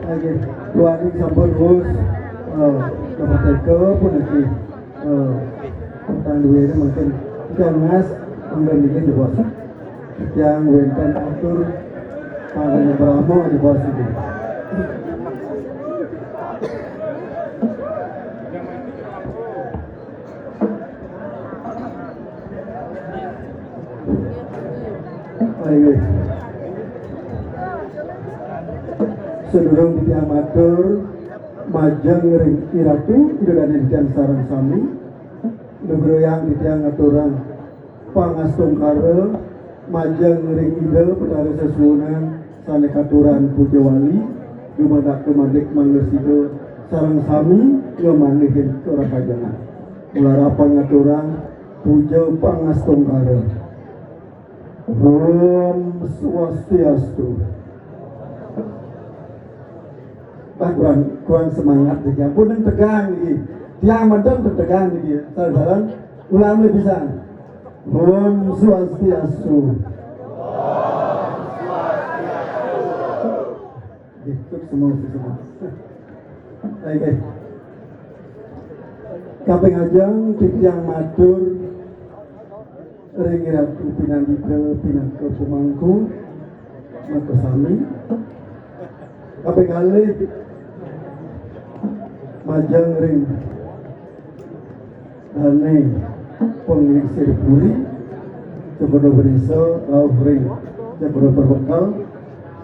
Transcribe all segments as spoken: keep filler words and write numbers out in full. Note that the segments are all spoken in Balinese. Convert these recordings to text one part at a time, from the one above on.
Oke, duaning sampun wus, eh, kepateka puniki, eh, petang duwene mangkin tiang mas, mangga niki jebos. Tiang wenten atur panggung Brahma jebos iki. Ayo. Sedurung titiang matur majeng ring Iratu, Ida Dane titiang sareng sami, lugrayang titiang ngaturang pangastungkara majeng ring Ida Betara Sesuunan sane katuran puja wali, dumadak dumadik mangda sida sareng sami ngamanggihin karahajengan. Malarapan ngaturang puja pangastungkara. Om Swastiastu. Pak, kurang, kurang semangat niki. Ampun, yang tegang niki. Tiang menten tegang niki. Sareng-sareng ulang pisan. Om Swastiastu. Gitu semua, semua. Baik, baik. Kaping ajeng titiang matur ring Ratu Pinandita pinaka pemangku, makasami. Kaping kalih majeng ring dane panglingsir puri, Cokor Bendesa, rauh ring Cokor Perbekel,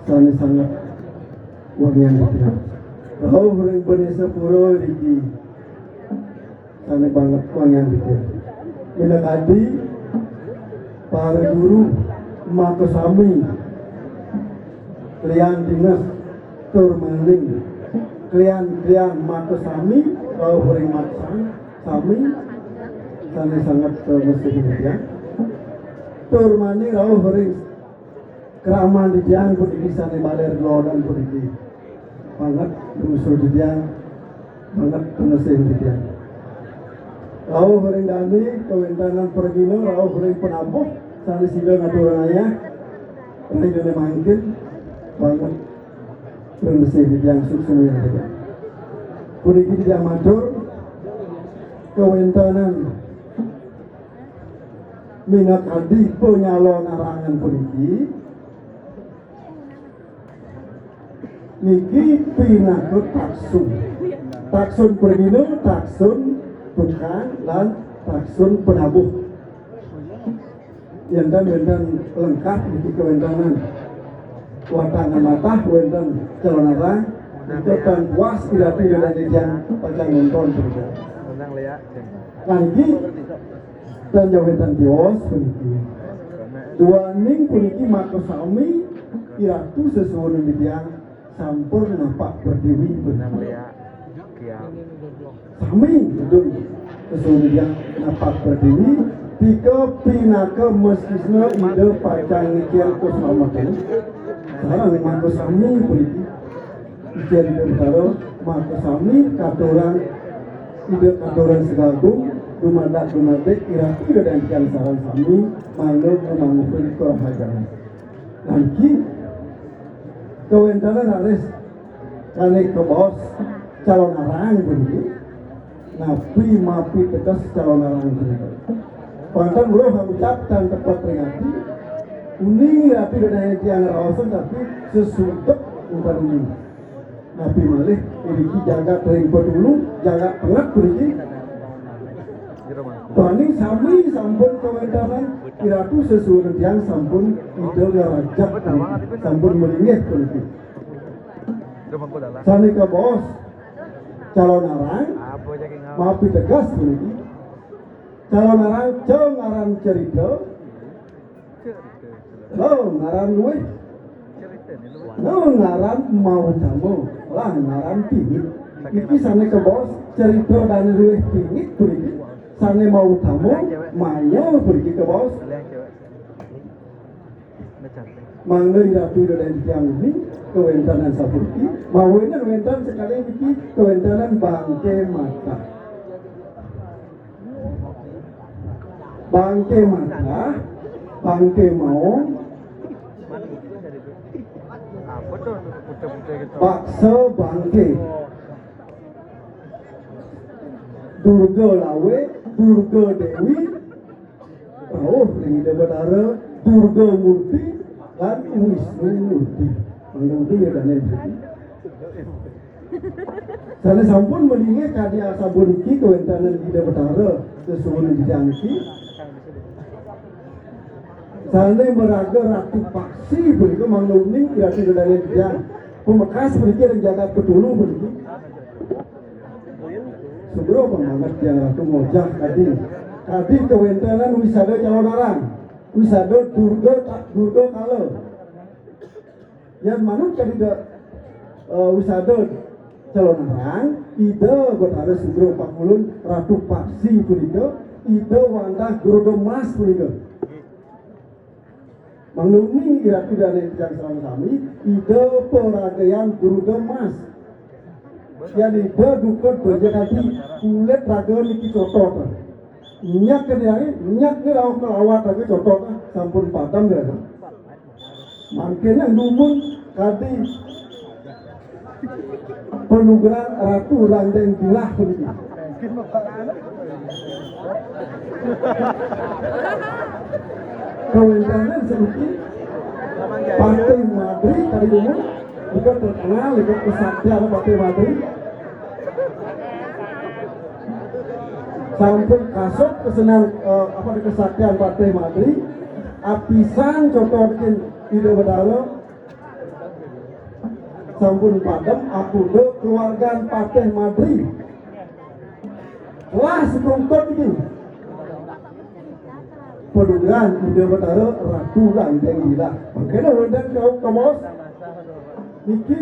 sane sanget wangian titiang. Rauh ring Bendesa Pura riki, sane banget wangian titiang. Minakadi para guru makasami, klian dinas tur maning klian-klian makasami, rauh ring makasami, sane sanget, eh, mesti titiang. Tur maning rauh ring kraman titiang puniki sane maler lodang puniki. Banget musuh titiang, banget penesin titiang. Rauh ring dane kawentanan pragina, rauh ring penabuh, sane sida ngaturang ayah, ring dane mangkin, banget penesin titiang suksma titiang. Puniki titiang matur, kawentanan minakadi panyalonarangan puniki, niki pinaka taksun. Taksun pragina, taksun tukang, lan taksun penabuh. Yen ten wenten lengkap niki kawentanan. Watangan matah wenten calonarang, nika tan puas irati dene tiang pacang nonton punika. Nah, niki tan jawetan tios puniki. Duaning puniki makasami Iratu sesuunan titiang sampun napak pertiwi puniki. Sami, Idun, sesuunan titiang napak pertiwi, tika pinaka mestisna Ida pacang ngicen keselamatan. Sareng makasami puniki. Icen Ida Betara, makasami katurang Ida katurang segagung, dumadak dumadik, Iratu Ida dane tiang sareng sami, mangda mangukur kerahajengan. Niki, kawentanan raris kane kabaos calonarang puniki. Napi mapiteges calonarang puniki? Panten weruh ngucap tan tepet ring ati, uning Iratu Ida dane tiang raosan, tapi sesudep umpamane. Napi malih iriki jagat ring patulu, jagat penget puniki. Duaning sami sampun kawentanan Iratu sesuunan tiang sampun Ida ngrajeg puniki, sampun malinggih puniki. Sane kabaos calonarang, mapiteges puniki. Calonarang, ca ngaran cerita, la ngaran luih, la ngaran mautama, la ngaran pingit. Niki sane kabaos cerita dane luih pingit puniki. Sane mautama, maya puniki kabaos. Mangda Iratu Ida dane tiang uning kawentanan sapuniki, mawinan wenten sekali niki kawentanan bangke matah. Bangke matah, bangke maong, Baksa Bangké. Durga Lawé, Durga Déwi, rauh ring Ida Betara, Durga Murti, lan Wisnu Murti. Mangda udi ya dané. Sané sampun malinggih kadi asampun niki kawéntenan Ida Betara sesuunan titiang niki. Sané maraga Ratu Paksi punika mangda uning Ratu Ida Dané titiang. Pamekas puniki ring jagat Betulu puniki. Sugra banget tiang Ratu ngojah kadi. Kadi kawéntenan wisada Calonarang. Wisada Durga, Durga Kala. Yén manut kadi da, eh, wisada Calonarang, Ida Betara Sugra Pakulun Ratu Paksi punika, Ida wantah Garuda Mas punika. Mangda uning Ratu Dané titiang sareng sami, Ida paragayan Garuda Mas. Yén Ida duka baja kadi kulit raga niki cotot. Nyak kadi, nyak ni rauh kalawat raga cotot, sampun padem ya. Mangkéné dumun kadi panugrahan Ratu Randéng Bilah puniki. Kawéntenan puniki Patih Madri kadi dumun, bukan terkenal dengan kesaktian Patih Madri. Sampun kasép kesenian, eh, apa, kesaktian Patih Madri, apisan cotot ring Ida Betara, sampun padem, apuda keluargan Patih Madri. Lah, sekrungkut iki. Panugrahan Ida Betara Ratu Randéng Bilah. Mangkéné wénten kau kemos niki.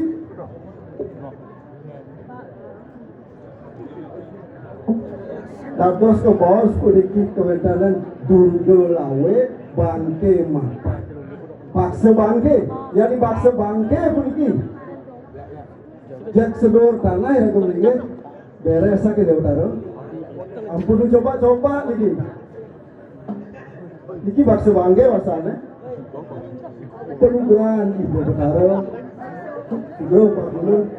Dados kabaos puniki kawéntenan Durga Lawé, Bangké Matak. Baksa Bangké, yén Baksa Bangké puniki. Jak sedur tanah ya kemudian beres aja Ida Betara. Ampun coba-coba niki. Niki Baksa Bangké wastané. Panugrahan Ida Betara.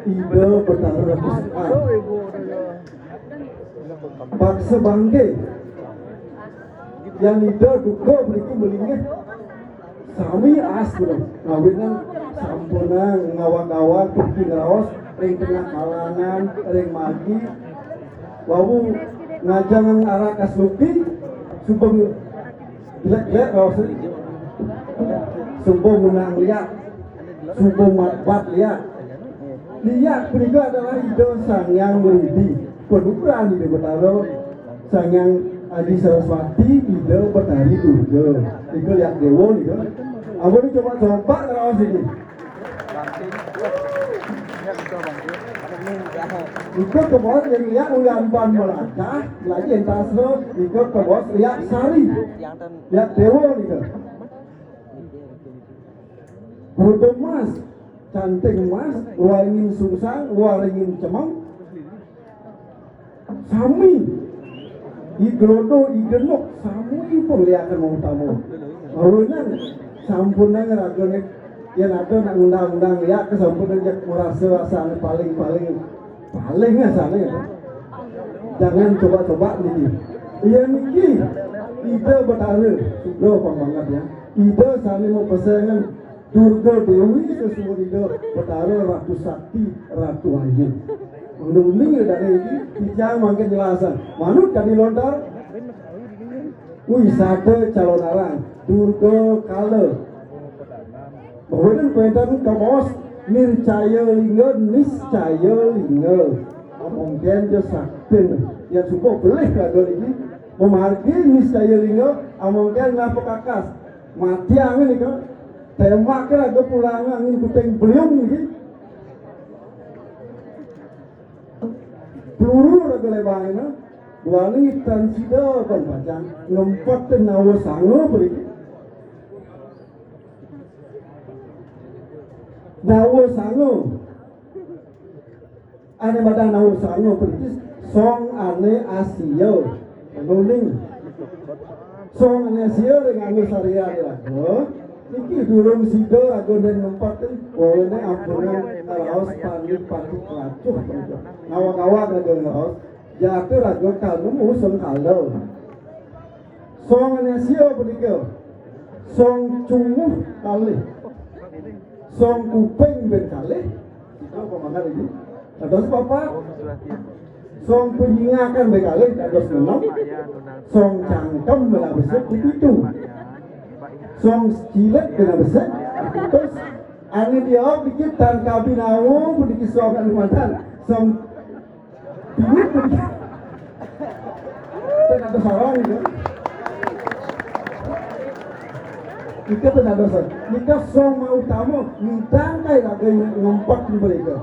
Ida Betara. Baksa Bangké. Yén Ida duka mriki malinggih. Sami as, Bro. Ngawinang sampunang ngawag-awag, pergi ngraos, ring tengah kalangan, ring margi. Wau ngajeng arah kas luki, suba jelek-jelek raosé. Suba menang liak, suba matbat liak. Liak punika adalah Ida Sang Hyang Widhi. Panugrahan Ida Betara Sang Hyang Adi Saraswati, Ida Betari Durga. Nika liak déwa nika. Ampun coba-coba ngraos iki. Nika kebos yang liak uyan pan melajah, lagi entasro, nika kebos liak sari. Liak déwa nika. Garuda Mas, canting mas, waringin sungsang, waringin cemeng. Sami. I Glodo, I Genuk, sami pun liakan mau tamu. Awinan, sampunang ragané, yén ada nak ngundang-undang liak, sampunang jak merasa rasanya paling-paling, paling rasanya ya. Jangan coba-coba niki. Iya niki, Ida Betara, sudah pang banget ya. Ida sané mau pesengan Durga Déwi sesuwun Ida Betara Ratu Sakti, Ratu Ayu. Mangda uning ya dane iki, titiang mangkin nyelasan. Manut kadi lontar, wisata Calonarang, Durga Kala. Bahwa wénten kawéntenan kamaos nircaya lingga, niscaya lingga. Amongken ja saktin. Ya suba belih raga niki. Mamargi niscaya lingga, amongken napa kakas. Matiang nika, tembak raga pulang angin kuping beliung niki. Peluru raga lebangina, duaning tan sida pan pacang ngempetin nawa sanga mriki. Nawa sanga. Ane madan nawa sanga puniki song ane asia. Nuning. Song ane asia ring anu sarian raga. Niki durung sida raga nempet, wawene ampune ngraos panik-panik lacuh. Ngawak-ngawak raga ngraos, jatuh raga kanu sengkala. Song ane sia punika. Song cunguh kalih. Song kuping ben kalih. Sida pamangan iki. Dados papat. Song panyingakan ben kalih dados enam. Song cangkem ben abesik pitu. Song cilet ben abesik pitu. Ane diawak dikit tan kabinawa puniki song anu mantan. Song Duit. Ten ada sarang itu. Ika ten ada sarang. Nika song mau tamu, ngidang kai lagi ngempet mereka.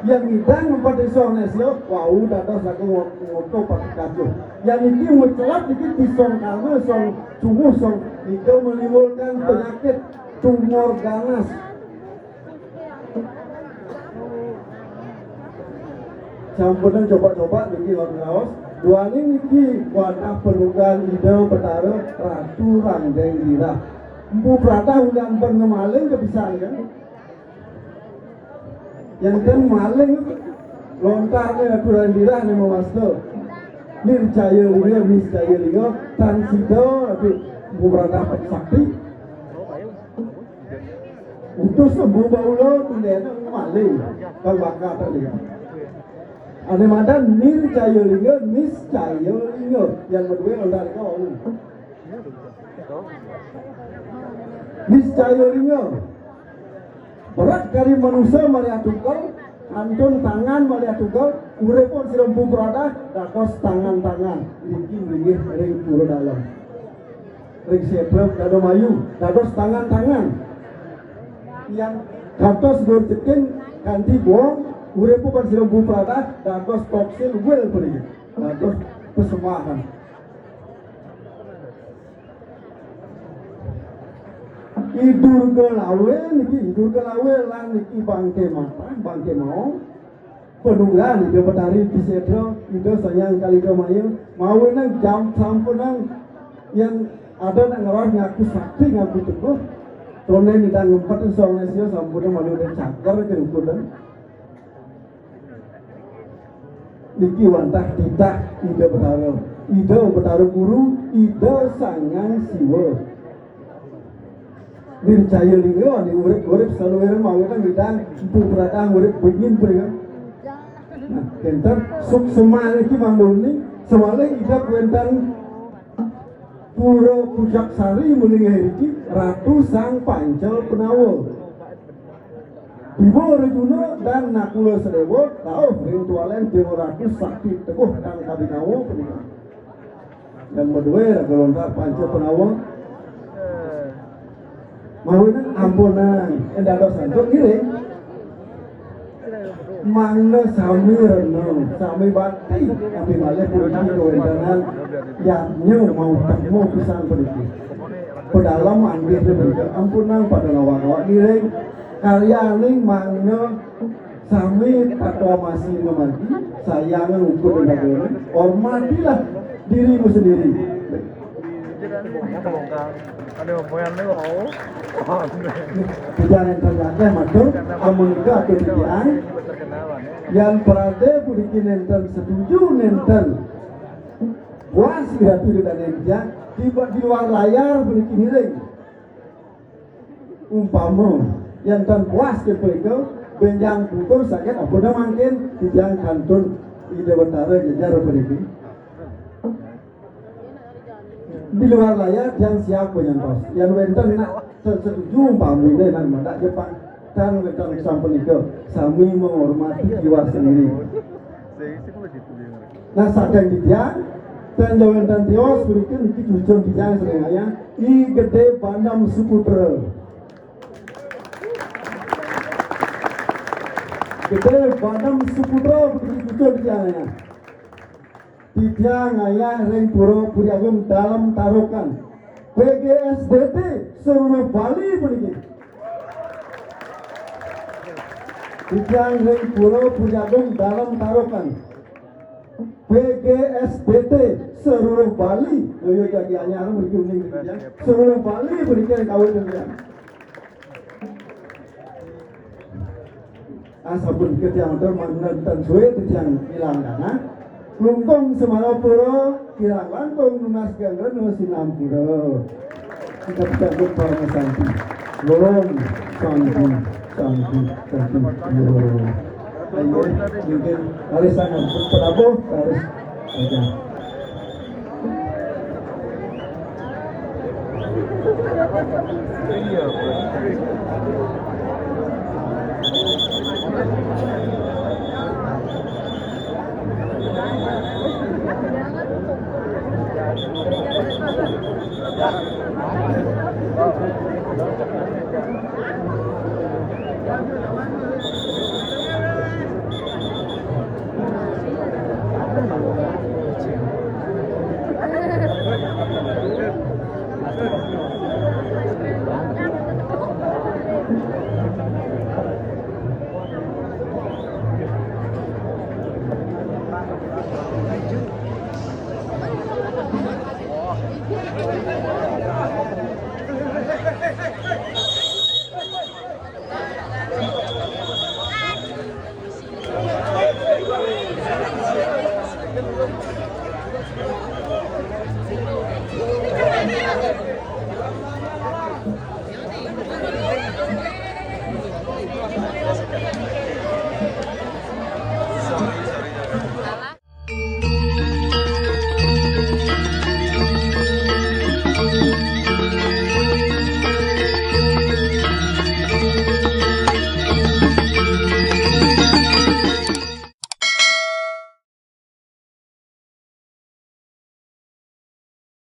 Yang ngidang ngempet di song nesio, wau dados lagi ngo-, ngoto pakai kacu. Yang ini mencelat dikit di song karena song cunguh song itu menimbulkan penyakit tumor ganas. Sampunang coba-coba niki lawan raos. Duaning niki wadah panugrahan Ida Betara Ratu Randeng Girah. Empu Prada ulian pun ngemaling kebisan kan. Yang ten maling lontar ne Ratu Randeng Girah ne mawasta. Nircaya Linga, Niscaya Linga, tan sida Ratu Empu Prada sakti. Utus Empu Baula tundena maling, Kang Baka tadi. Ane madan Nircaya Linga, Niscaya Linga, yang kedua lontar kau. Niscaya Linga. Berat dari manusia malih tunggal, kantun tangan malih tunggal, uripun sira Empu Prada, dados tangan-tangan, niki linggih ring pura dalem. Ring setra dada mayu, dados tangan-tangan. Yang kantos gur ceking kanthi bohong, uripun sira Empu Prada, dados toksil wil puniki. Dados pesembahan. I Durga Lawe niki, I Durga Lawe lan niki bangke matah, bangke maong. Panugrahan Ida Betari Disedra, Ida Sang Hyang Kaligamaya, mawinan jam sampunang yang ada nak ngeras ngaku sakti, ngaku teguh. Tone nidang ngempet song sia sampun malu dan cagar ke ukuran. Niki wantah titah Ida Betara, Ida Betara Guru, Ida Sang Hyang Siwa. Nircaya Linga, ane urip-urip saluwiran mawinan ngidang Empu Prada urip bingin pringa. Nah, kenten suksma niki mangduni, sawalih Ida kawenten Pura Pujaksari malingga iriki Ratu Sang Panca Panawa. Bima Arjuna dan Nakula Sadéwa rauh ring tualen Déwa Ratu sakti teguh kang kabinawa punika. Yang madue raga lontar Panca Panawa. Mawinan ampunang, eh, dados antuk ngiring. Mangda sami rena, sami bakti, tapi malih puniki kawéntenan yadnya mau temu pisan puniki. Pedalem anggih puniki, ampunang pada ngawak-ngawak ngiring. Karyaning mangda sami patwa masih memati, sayangan ukur negara. Hormatilah dirimu sendiri. Aduh, moyan lu. Titiang nénten akeh matur, amun nika atur titiang. Yan parade puniki nénten setuju, nénten puas, iratu ida dané titiang, di, di luar layar puniki ngiring. Umpama yan tan puas ké punika, bénjang tutur saged ampun mangkin titiang kantun Ida Betara jejer puniki. Di luar layar yang siap penyantos. Yang wénten nak se-, setuju umpamine nak madak Jepang. Tan wénten sampun nika sami menghormati jiwa sendiri. Nah, saking titiang, tan wénten tios mriki niki cucun titiang sedaya I Gedé Bandem Suputra. Gedé Bandem Suputra mriki cucun titiang. Titiang ngayah ring Pura Puri Agung Dalem Tarukan. P G S D T seluruh Bali puniki. Titiang ring Pura Puri Agung Dalem Tarukan. P G S B T seluruh Bali. Ayo, jagi anyar mriki uning, ya. Seluruh Bali mriki kawit, ya. Asampun ketiang termanten suwe ketiang ilang dana. Lungkung Semarapura, kirang langkung nunas geng rena sinampura. Kita pecampur parama santi. Lolong santi, santi, santi. Lolong. Ayo, mungkin hari sangat berpelabuh, harus aja.